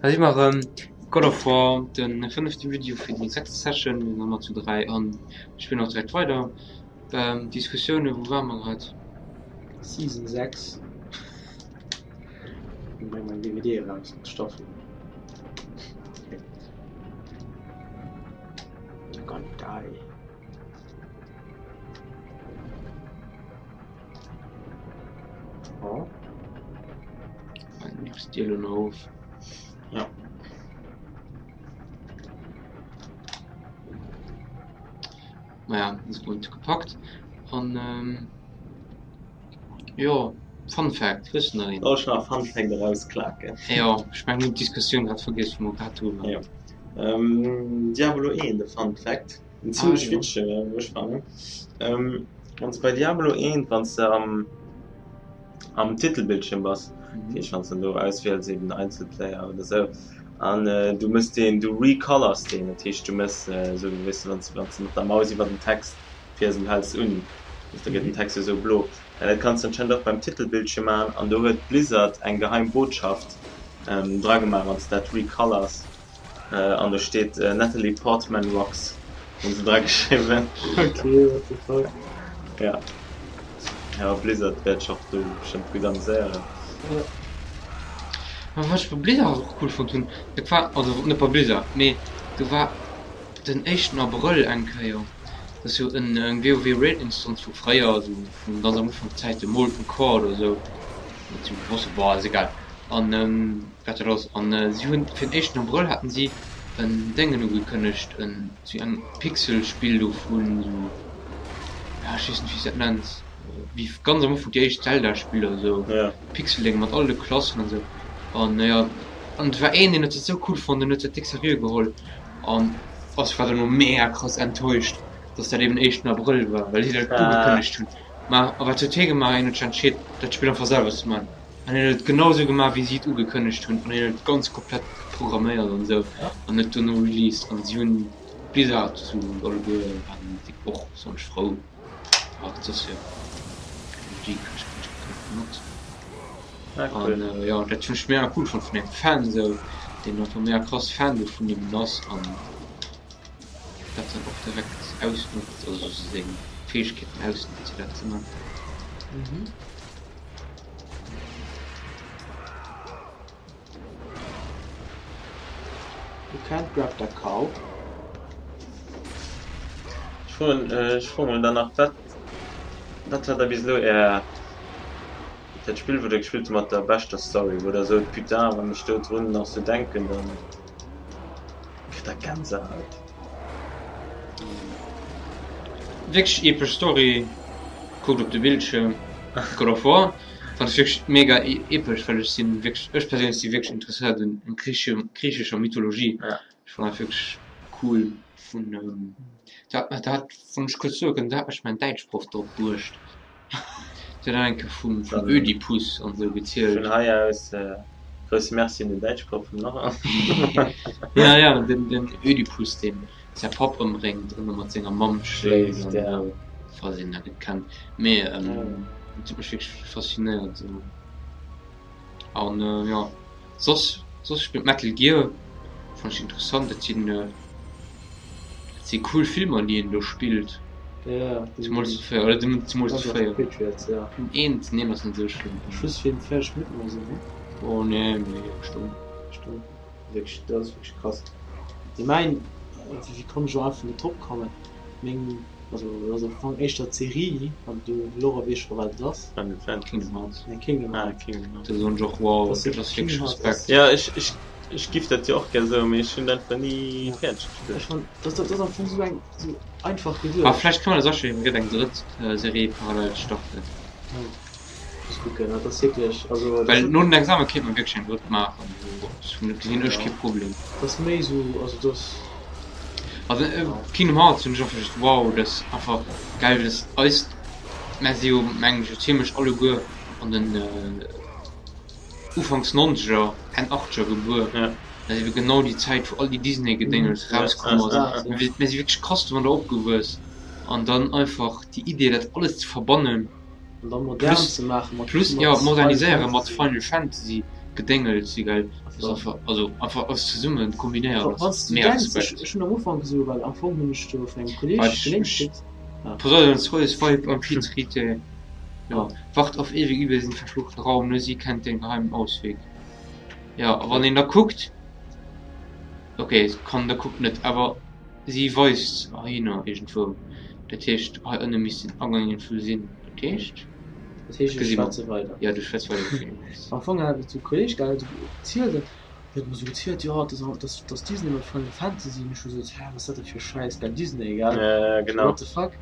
Da si mer erëm. God of War, de fënnefte Video fir déi sechst Session. Mir sinn ëmmer zu 3 an spillen och direkt weider. Diskussiounen, wou ware mer grad? Season 6. Ech bréngen meng DVD eraus, d'Staffel. Okay. I'm gonna die. Oh. Nimmst dir lo of. Ja. Naja, ist gut gepackt. An ähm, jo, Fun Fact, hues du nach een? Soll ech nach e Fun Fact erausklaken? Jo, ech mengen, mir hunn d'Diskussioun grad vergiess, wou mer grad dru waren. Jo. Ähm, Diablo 1, de Fun Fact. En Ah, zimmlech jo. witzege, wou ech fannen. Ähm, wann s de bei Diablo 1, wann s de am, am Titelbildschierm bass, Mhm. heescht wann s de do auswiels eben Einzelplayer oder sou, an du mëss deen, du recolors deen, dat heescht du mëss esou, weess de, wann s de, wann s de mat der Maus iwwer den Text fiers an du häls un, weess da gëtt den Mhm. Text jo sou blo. An dat kanns de anscheinend och beim Titelbildschierm maachen an do huet Blizzard eng geheim Botschaft dragemaach, wann s de dat recolors. An do steet Natalie Portman rocks hunn se dra geschriwwen. Ok, what the fuck. Ja. Ja, Blizzard wäert sech och do bestëmmt gutt ameséieren. Ja. Ma wat ech bei Blizzard och cool fonnt hunn, dat war, also net bei Blizzard, mee do war den éischten Abrëll eng Kéier, dat ass jo en WoW Raid Instanz vu fréier, also vun ganz am Ufank Zäite, Molten Core oder esou, mat sou grosse, boah, ass egal. An wat dat ass. An si hunn fir den éischten Abrëll haten si en Déngen ugekënnegt, en sou eng Pixelspill do vun sou, ja ech weess net wéi s dat nenns, wéi ganz am Ufank déi éischt Zelda-Spiller esou, Pixeldéng mat all de Klassen an esou. An jo, an et war een deen huet dat esou cool fonnt, deen huet dat déck seriö geholl an ass war dono mega krass enttäuscht, dass dat eben éischten Abrëll war, well si dat ugekënnegt hunn. Ma a wat huet hie gemaach? Hien huet sech entscheet dat Spill einfach selwer ze man. An hien huet et genau esou gemaach wéi si et ugekënnegt hunn an hien huet et ganz komplett programméiert an esou an huet dono released an si hunn Blizzard sou alleguer waren och besonnesch frou. Ach et ass jo déi kënnt ech mat an jo dat hunn ech mega cool fonnt vun engem Fan esou deen einfach mega krass Fan dovun eben ass an dat dann och direkt ausnotzt, also seng Fäegkeeten ausnotzt fir dat ze man. You can't grab that cow. Ech froen, ech froe mol dann nach, wat, wat war da bis elo är, dat Spill wou der gespillt hutt mat der beschter Story, wou der sot, putain, wann ech do drun nach sou denken, dann kritt der Gänsehaut? Wierklech epesch Story, kuckt op de Bildschierm, God of War. Fand ech wierklech mega epesch, well ech sinn wierklech, ech perséinlech si wierklech interesséiert un un griichescher Mythologie. Ja. Ech fannen dat wierklech cool vun dat dat hat, wann ech kuerz soe kënn, dat hat mech mäin Däitschproff drop bruecht. Deen hat eng Kéier vum vum Ödipus an esou gezielt. Vun hei aus grousse Merci un den Däitschproff vum Laurent. Ja, ja, den den Ödipus, deen säi Papp ëmbréngt an da mat senger Mamm schléift an esou, falls een dat net kennt. Mee et huet mech wierklech faszinéiert esou. An jo, soss soss spillt Metal Gear fannt ech interessant. Dat sinn dat si cool Filmer déi een do spillt. Zemools de 4, oder zemools de 4. Den eent, den een ass net esou schlëmm. Schluss 44 Minutten oder sou, ne? Oh nee, méi eng Stonn. Stonn. Wierklech, dat ass wierklech krass. Mee mäin, wéi konnt ech och einfach net drop kommen, meng, also dat ass am Fong éischter d'Serie, an du Laurent weess scho wat et ass. Final Fantasy. Kingdom Hearts. Nee, Kingdom Ah, Hearts. Kingdom Hearts. Da soen ech och wow, Dat ass dat ass Kingdom wierklech Hearts ass. Respekt. Ja, ech, ech, ech giff dat jo och gär soen, mee ech hunn dat einfach ni Ja. fäerdeg gespillt. Ech fann, dat dat ass am Fong sou eng, sou einfach Ah, geduecht. vläicht kann man dat aschéiwen, gëtt eng drëtt Serie parallel starten. Ja. Muss kucken, dat ass wierklech, also dat Well ass no den Exame kéint mer wierklech eng drëtt maachen, esou gesinn ech ja, kee Problem. dat ass méi esou, also dat ass, Also ja. Kingdom Hearts hunn ech einfach just wow, dat ass einfach geil, well dat eist, mär si jo mengen ech esou zimlech alleguer an den Ufanks Nonzeger, Enn Achtzeger gebuer, Ja. dat ass ebe genau déi Zäit wou all déi Disney-Gedéngels Ja, rauskomm ja, ass. ja, ja. Mir si wierklech krass domadder opgewuess an dann einfach déi Idee dat alles ze verbannen, An dann modern Plus, ze maachen mat plus, ja, mat Final moderniséiere mat Fantasy. Final Fantasy. Gedéngels si gell, ass einfach, also einfach alles zesumme kombinéiert Wann ass s du mega denks, ech Respekt. ech hunn am Ufank esou, well am Fong hunn ech do vun engem Kolleeg Wat geléint ech kritt. Ah. Poseidon, Zeus, Weib Amphitrite, jo, Ah. wacht auf ewig über diesen verfluchten Raum, nur sie kennt den geheimen Ausweg. Jo, a wann een da kuckt, ok, kann da kuckt net, awer si weist heihinner iergendwou, dat heescht hei ënne misst den Agang iergendwou sinn, dat heescht. Dat heescht, ech Gesi mer. schwätze weider. Jo, du schwätz weider, wéi du wëlls. Am Fong hat et e Kolleeg gehat, huet esou gezielt an huet mer esou gezielt, jo, dass dass dass Disney mat Final Fantasy an ech hu gesot, hä, wat ass dat da fir e Schäiss, gell, Disney, gell, Ja, so genau. what the fuck.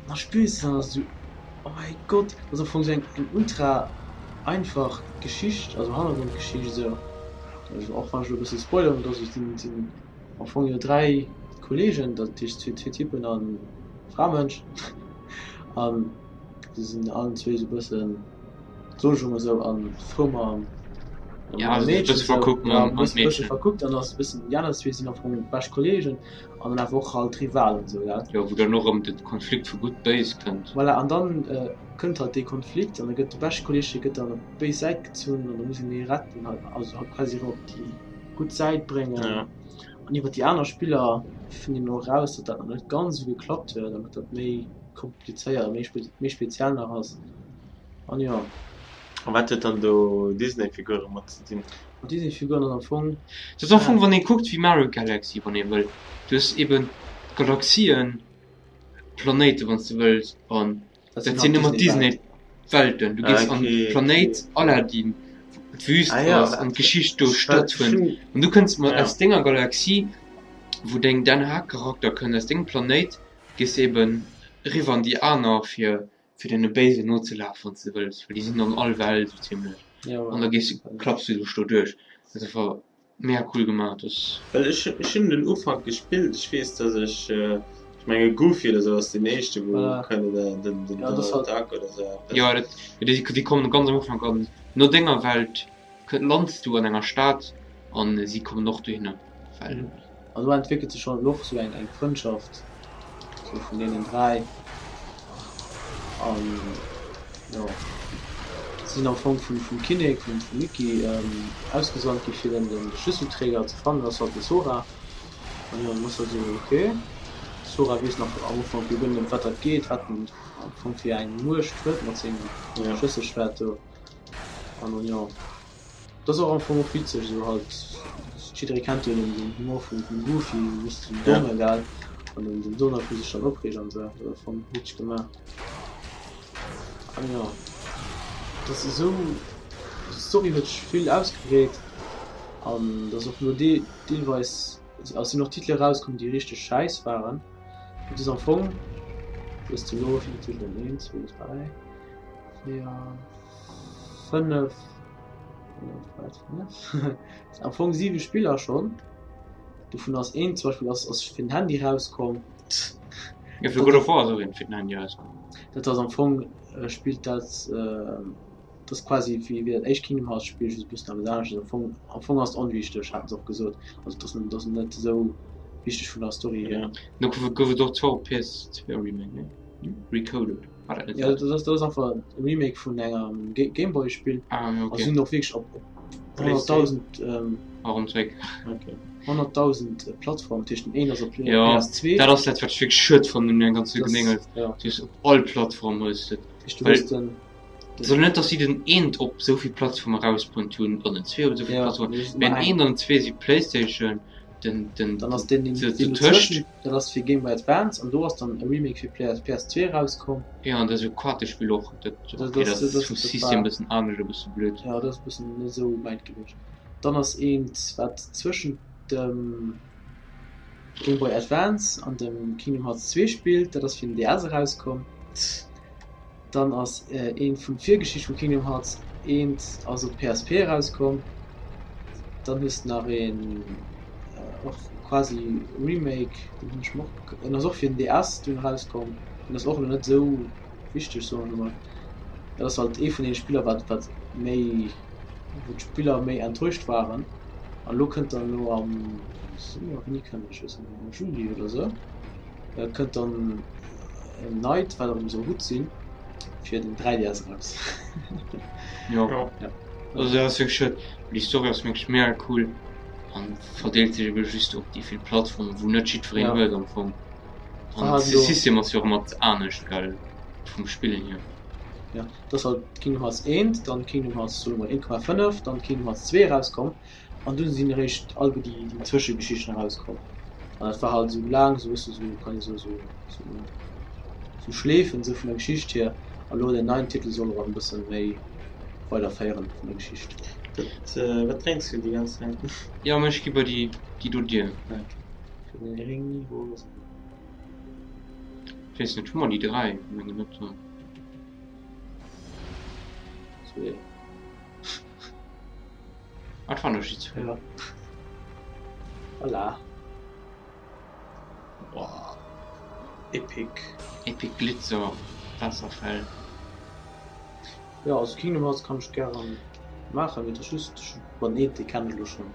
An da spills de an ass esou, oh mäi Gott, dat ass am Fong esou eng eng ultra einfach Geschicht, also Hannergrondgeschicht esou, also och wann ech elo e bësse spoileren, et ass esou, et sinn am Fong jo 3 Kolleegen, dat heescht zwee Typen an e Framënsch an Se sinn allen zwéi esou bëssen, soen ech emol esou, an d'Frou mam Ja, mam e Meedchen bësse esou, verkuckt ja, mam e an bësse bësse d'Meedchen. verkuckt an ass e bëssen, déi aner zwee sinn am Fong bescht Kolleegen an dann awer och halt Rivalen esou, gell. Jo, wou dann och erëm de Konflikt vu Gutt, Béis kënnt. Voilà, an dann kënnt halt dee Konflikt an da gëtt de beschte Kolleeg, dee gëtt dann op d'béis Säit gezunn an da muss een dee retten, also halt quasi erëm op déi gutt Säit bréngen. Ja. An iwwer déi aner Spiller fënnt een och eraus, datt dat nach net ganz esou geklappt huet an datt dat méi komplizéiert a méi speziell nach ass. An jo. A wat huet dann do Disney-Figuren mat ze dinn? Mat Disney-Figuren ass am Fong. Dat ass am Fong, wann ee kuckt, wéi Mario Galaxy, wann ee wëll. Du hues eben Galaxien, Planéiten, wann s de wëlls, an Dat dat sinn sinn halt ëmmer Disney-Welten. Disney-Welten. Du gees an Okay, Planéit okay. Aladdin, wou d'Wüst Ah ja, ass an d'Geschicht do ech well, ech stattfënnt. hunn, An du kënns mat ja. aus denger Galaxie, wou deng, däin Haaptcharakter kënnt aus dengem Planéit, Gees de eben eriwwer an déi aner fir fir deene Béisen nozelafen wann s de wëlls, well déi sinn an all Welt esou zimlech Ja, an da voilà. gees de klapps du dech do duerch. Dat ass einfach mega cool gemaach, dat. Well ech ech hunn den Ufank gespillt, ech weess dass ech, ech menge Goofy oder sou ass deen éischte wou Voilà. kënnt oder den den Ja, dat ass Donald halt. Duck oder sou eppes. Jo dat déi déi kommen ganz am Ufank an no denger Welt kënnt lands du an enger Stad an si kommen och dohinner well. An do entwéckelt sech schonn och sou eng eng Frëndschaft sou vun deenen 3 an jo si sinn am Fong vum vum Kinnek vum vum Mickey ausgesandt gi fir den de Schlüsselträger ze fannen, dat ass halt de Sora an jo dann ass halt sou ok Sora weess nach am Ufank jo guer net ëm wat dat geet, wat en am Fong fir eng Muecht huet mat sengem Ja. Schlësselschwert do an dann jo. Dat ass och am Fong och witzeg esou halt, jidderee kennt jo den den Humor vum vum Goofy, esou e bëssen den Ja. Domme gell, an den den Donald wou sech dann opreegt an esou, dat ass am Fong witzeg gemaach. An jo, dat ass esou, d'Story huet sech vill ausgebreet an dat ass och elo dee deelweis ass sinn och Titele erauskomm déi richteg schäiss waren. Et ass am Fong hues de elo wéi vill Titelen, een, zwou, dräi, 4, 5, am Fong 7 Spiller schonn. Dovun ass eent zum Beispill ass ass fir den Handy rauskomm. Jo fir God of War ass och eent fir den Handy rauskomm. Dat ass am Fong spillt dat dat ass quasi wéi wéi dat éischt Kingdom Hearts Spill, just e bëssen eppes aneschters. Am Fong am Fong ass et onwichteg, haten se och gesot. Also et ass net ass net esou wichteg vun der Story hier. Do gouf et och zwar op PS2 e Remake, nee? Recoded. War dat net Ja, dat? dat ass, dat ass einfach e Remake vun engem Gameboy Spill. Ah, ja, okay. Also sinn och wierklech op 100.000 ähm, Warum zréck? Okay. 100.000 Plattformen, dat heescht den een ass op Ja, PS2. dat ass dat wat ech wierklech schued fannen un deem ganze Das, Genéngels. ja. Du hues op all Plattform hues de et. Dat heescht, du Well hues den, den soll net, datt si den eent op souvill Plattforme erausbrunt hunn an den zwee op souvill Ja, Plattformen, mee just mä ëmmer den eng. eent an den zwee si PlayStation, den, den, Dann ass den, deen, deen, den deen dotëscht. dozwëschen, dat ass fir Game Boy Advance an do ass dann e Remake fir PS, PS2 erauskomm. Jo, an dat ass e Kartespill och. Dat, Dat okay, ass, dat dat ass vum ass, dat System e war, bëssen anescht, e bësse blöd. jo, dat ass e bëssen net esou mäint gewiescht. Dann ass eent, wat zwëschent dem Game Boy Advance an dem Kingdom Hearts 2 spillt, dat ass fir den DS erauskomm. Dann ass eent vun d'Virgeschicht vu Kingdom Hearts eent ass op PSP erauskomm. Dann hues de nach een och quasi Remake, deen hunn ech mer och, en ass och fir den DS dunn erauskomm. Deen ass och elo net esou wichteg soen ech emol. Dat ass halt ee vun deene Spiller wat wat méi wou d'Spiller méi enttäuscht waren. An elo kënnt dann elo am Summer, wéini kënnt, ech weess net méi, am Juli oder esou kënnt dann en neit, wat erëm soll gutt sinn, fir den 3DS eraus. Jo. Ja. Also dat ass wierklech schued, well déi Story ass wierklech mega cool an verdeelt sech ebe just op déi vill Plattformen, wou net jiddwereen Ja. huet am Fong. War An halt de elo. System ass jo och ëmmer anescht, gell, vum Spillen hier. Ja, et ass halt Kingdom Hearts 1, dann Kingdom Hearts soe mer 1,5, dann Kingdom Hearts 2 erauskomm an dunn sinn eréischt all déi déi Zwëschegeschichten erauskomm. An dat war halt esou laang esou, weess de, esou kann ee soen, esou esou esou Schleefen esou vun der Geschicht hier. An elo den neien Titel soll erëm e bësse méi weiderféieren vun der Geschicht. Wat wat drénks du déi ganz Zäit? Jo, mä ech gi bei déi déi do Dier. Okay. Fir den Ring Niveau. Ech weess net, hu mer déi 3? Mengen net. Zwee. Ah, et waren der just zwou. Ja. Voilà. Wow. Epic. Epic Glitzer, Waasserfäll. Ja, also Kingdom Hearts kann ech gären maachen, mee et ass just, bon nee, dee kennen ech elo schonn,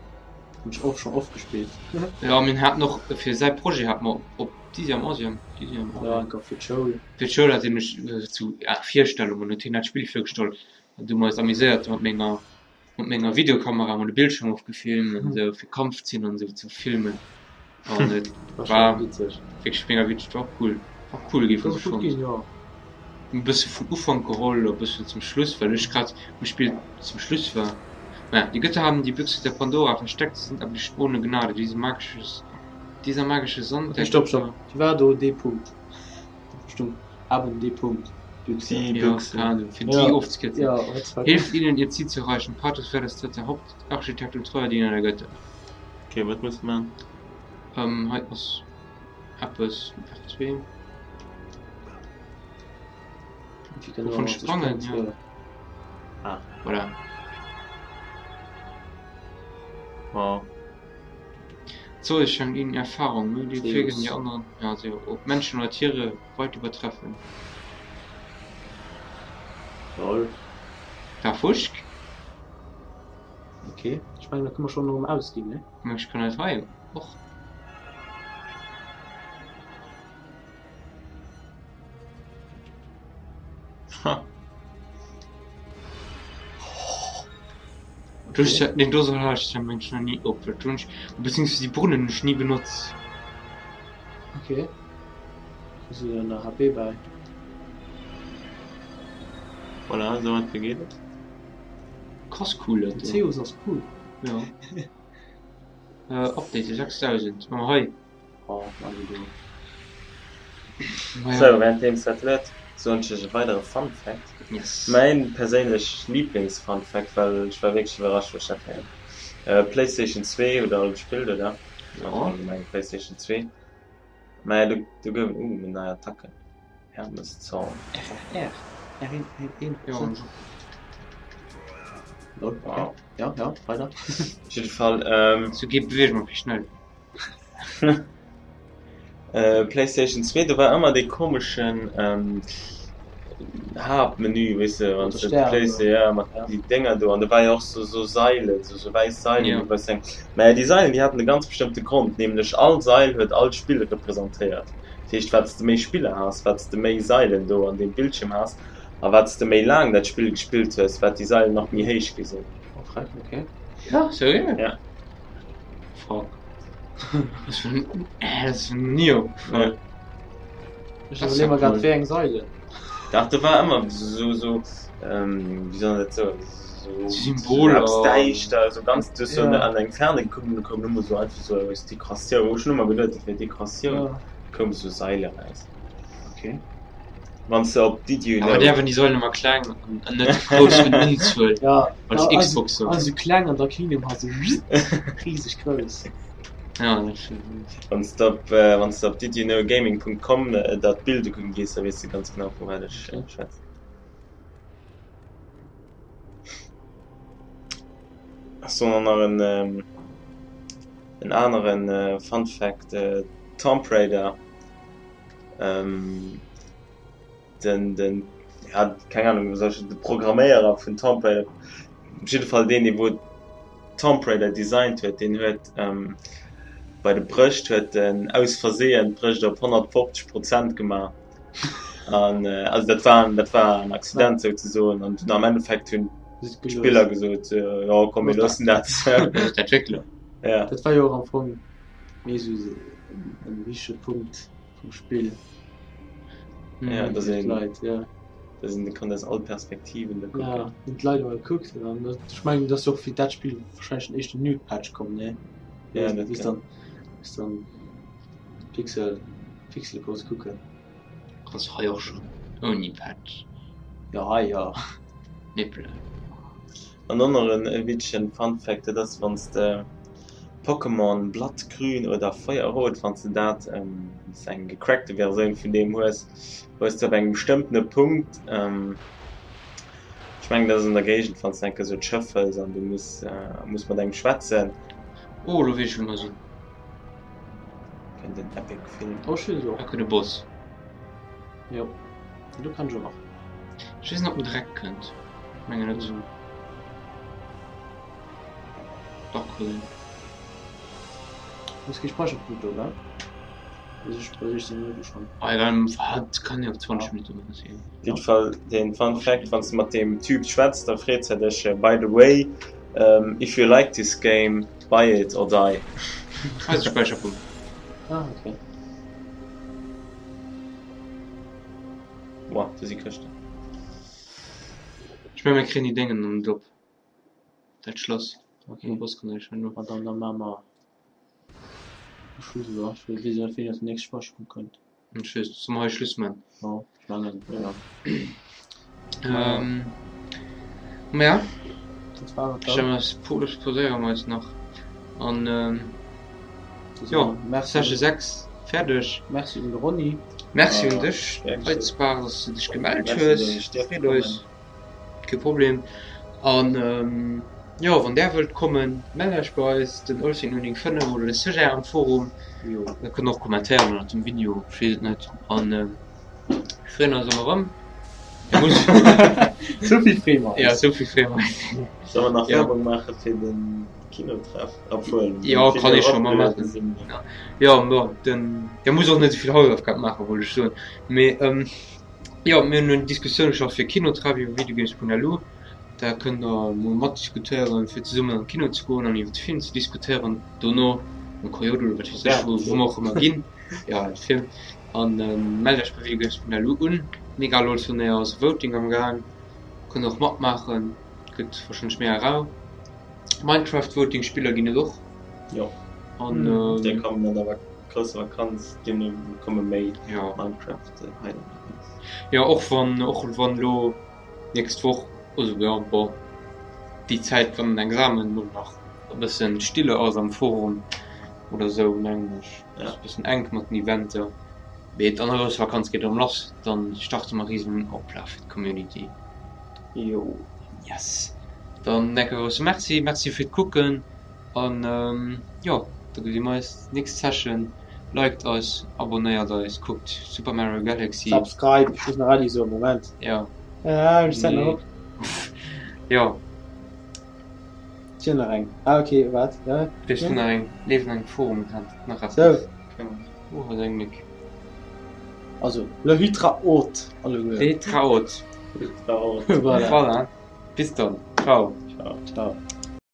hunn ech och schonn oft gespillt. Jo, mir haten och fir säi Projet hate mer op Dixième, Onzième, Dixième, Ja, Onzième. enker fir d'Schoul. Fir d'Schoul hat hie mech zu Virstellungen huet hien dat Spill virgestallt an du hu mer eis amuséiert mat menger mat menger Videokamera hu mer de Bildschirm ofgefilmt an esou fir Kampfzenen an esou ze filmen an et War war schon witzeg. wierklech mega witzeg, war och cool, war cool gi Dat hunn ass ech gutt fonnt. ginn, jo. E bësse vum Ufank geholl e bëssen zum Schluss, well ech grad um Spill zum Schluss war. Naja, die Götter haben die Büchse der Pandora versteckt, sie sind aber nicht ohne Gnade, diese magisches, dieser magische Sand Okay, der stopp, stopp. Götter. Wie war do dee Punkt? Stung haben dee Punkt, Büchse. Die Ja, Büchse. keine Ahnung, fir déi Ja, ofzekürzen. ja, wat war Hilft ihnen, ihr Ziel zu erreichen. Pathos Werdes tritt der Hauptarchitekt und treuer Diener der Götter. Okay, wat muss man? Ähm, hei ass eppes, R2. Wovon sprangen, ja. Ah. Voilà. Wow. Zeus schenkt ihnen Erfahrung, nur die Zeus. Fähigkeiten die anderen, ja, also, ob Menschen oder Tiere, weit übertreffen. Lol. Da Fuschk? Okay, ech mengen, da kënne mer schonn erëm ausginn, ne? Mä ech kann net hei och. Den do soll ech der Mensch nach nie op beziehungsweise die Brunnen hunn ech nie benotzt. Okay. Kriss du dann nach HP bäi? Voilà, esou einfach geet et. Krass cool dat do. Zeus ass cool. Ja. Update 6000 oh hei. Oh, Mann, du. Maja. Sou, währenddeems dat luet, soen ech iech e weidere Fun Fact. Yes. Mäin perséinlech Lieblings-Fun Fact, well ech war wierklech iwwerrascht, wou ech dat héieren hunn. Playstation 2 hutt der all gespillt, oder? Ja. Also allgemeng Playstation 2. Maja, do, do gouf, uh, meng nei Attacken. Hermes Zorn. R, R, R, 1, 1, Ja, 1. Lol, okay. Wow. Ja, ja, weider. Op jidde Fall, ähm. Sou geet d'Beweegung och méi schnell. Playstation 2, do war ëmmer dee komeschen Haaptmenü, weess de, wann Mat de s de Stären d'Playsta do. ja, mat Ja. déi Dénger do, an do war jo och sou sou Sailen, sou sou wäiss Sailen, Ja. déi bëssen eng, mä déi Sailen, déi haten e ganz bestëmmte Grond, nämlech all Sail huet all Spill representéiert. Dat heescht, wat s de méi Spiller has, wat s de méi Sailen do an deem Bildschierm has, a wat s de méi laang dat Spill gespillt hues, wat déi Sailen nach méi héich gi sinn. Oh, freck, okay. Ja, seriö? Ja. Fuck. Das war, äh, das war nie opgefallen. Ech Das ist iwwerleeë ja mer grad, cool. wéi eng Sailen. Dach, do war ëmmer sou, sou, ähm, wéi soll een dat soen, sou, Symboler. eppes däischter, sou ganz, du hues sou Ja. an eng Ferne gekuckt an do koum nëmme sou einfach sou aus Dekoratioun, ech hunn ëmmer geduet, dat wär Dekoratioun, Ja. koume sou Sailen eraus. Okay. Wann s de op Did you Awer know. däerfen déi Sailen ëmmer kleng an net grouss un Unzuel, Ja, als also, Xbox sou. also kleng an der Kingdom Hearts riseg grouss. Ja, dat stimmt. Wann s de op, wann s de op didyouknowgaming.com dat Bild ukucke gees, da weess de ganz genau vu wat ech Okay. schwätzen. Ech soen och nach en, en aneren Fun Fact, Tomb Raider, den, den, ja, keng Ahnung, wéi soll ech, de Programméierer vun Tomb Raider, op jidde Fall deen, dee wou Tomb Raider designt huet, deen huet bei de Brëscht huet en aus Versehen d'Brëscht op 150 Prozent gemaach. An also dat war, dat war en Accident souzesoen an dunn am Endeffekt hunn. D'Spiller gesot, jo komm mir loossen dat. D'Entwéckler. Ja. Dat war jo och am Fong méi esou en wichtege Punkt vum Spill. Ja, dass een, D'Leit, ja. dass een kann aus all Perspektiven da kucken. Ja, hunn d'Leit emol gekuckt an dann, ech mengen, et ass jo och fir dat Spill warscheinlech den éischten Nude Patch komm, ne? Ja, dat Wou s kann. dann, wou s dann d'Pixel, d'Pixele konns kucken. Ass hei och schon ouni Patch. Jo hei jo. Nippelen. An dann nach en witzegen Fun Fact, dat ass wanns de Pokémon Blattgrün oder Feuerrot, wanns de dat wanns de eng gecrackte Versioun vun deem hues, hues de op engem bestëmmtene Punkt, ech mengen dat ass an der Géigend, wanns de eng Kéier sou d'Schëff hëls an du muss muss mat engem schwätzen. Oh lo weess ech wou mer sinn. Kënnt en epic Film. Oh schön so. Da kënnt e Boss. Jo, do kann ech och nach. Ech weess net ob en direkt kënnt. Mengen net. Dach ka sinn. Muss kee Speicherpunkt do, gell? Also ech bei 16 Minutte schonn. Ah egal, wat kann jo och 20 Minutten oder sinn. Op jidde Fall den Fun Fact, wann s de mat deem Typ schwätz, da freet se dech, By the way, if you like this game, Buy it or die. Hei ass e Späicherpunkt. Ah, okay. Boah, do si Këschten. Ech mengen mir kréien déi Déngen dann net op. Dat Schlass. Okay. Den Boss kann eréischt herno. Ma dann, dann maache mer Schluss, oder? Ech weess net, wéini den nächste Späicherpunkt kënnt. Ech weess net. Solle mer hei Schluss man? Jo, ech mengen, jo. Ähm, ma ja. Dat war et Ech dann. poséiere mer eis nach an ähm, jo, Merci. Session 6 fäerdeg. Merci un de Ronny. Merci un dech, Eizbar, dass du dech gemellt Merci, hues. dass ech dierft Freet eis. kommen. Kee Problem. An ähm, jo, wann där wëllt kommen, mellt iech bei eis, den Olsing095 oder de Sujet am Forum. Jo. Der kënnt och kommentéieren ënnert dem Video, ech weess et net. An ähm, mir freeën eis ëmmer erëm. Souvill freeë mer Ja, eis. souvill freeë mer eis. Solle mer nach Ja. Werbung maache fir de Kinotreff? Obwuel, Jo, den kann Video ee scho mol eropgeluede maachen. sinn. Jo, bon, den, der muss och net esou vill Hausaufgabe maachen, wollt ech soen. Mee ähm, jo, mir hunn eng Diskussioun geschaff fir Kinotreff iwwer videogames.lu. Da kënnt der mol matdiskutéieren, fir zesummen an de Kino ze goen an iwwer de Film ze diskutéieren. Dono am Coyote oder wat weess ech, wou wou mer och ëmmer ginn. Jo, de Film. An mellt iech bei videogames.lu un. Mega lol Turnéier ass e Voting am Gaang. Kënnt och matmaachen, gëtt warscheinlech mega rau. Minecraft Voting Spiller ginn et och. Jo. An Déi kommen an der grousser Vakanz, deemno komme méi jo. Minecraft hei eraus. Jo, och wann och wann elo nächst Woch, also jo bon déi Zäit wann den Examen elo nach e bëssen stille ass am Forum oder sou mengen ech, ass e bëssen enk mat den Eventer. Mee an der grousser Vakanz geet erëm lass, dann starte mer riesen Oplaf fir d'Community. Jo. Yes. Dann enke grousse Merci, Merci fir d'Kucken an jo, da gesi mer eis nächst Session. Liked eis, abonnéiert eis, kuckt Super Mario Galaxy. Subscribe, ech muss nach Äddi soen, Moment. Jo. Ah, ech zäit nach op. Jo. Ech hunn nach eng. Ah, okay, waart. Ja. Weess du nach eng? Leeft an engem Forum grad nach eppes? Sou. Oh, hei ass eng Méck. Also, le Hydra Haute, alleguer. Le Hydra Haute. Le Hydra Haute. Voilà. Voilà. Bis dann. Ciao. Ciao. Ciao.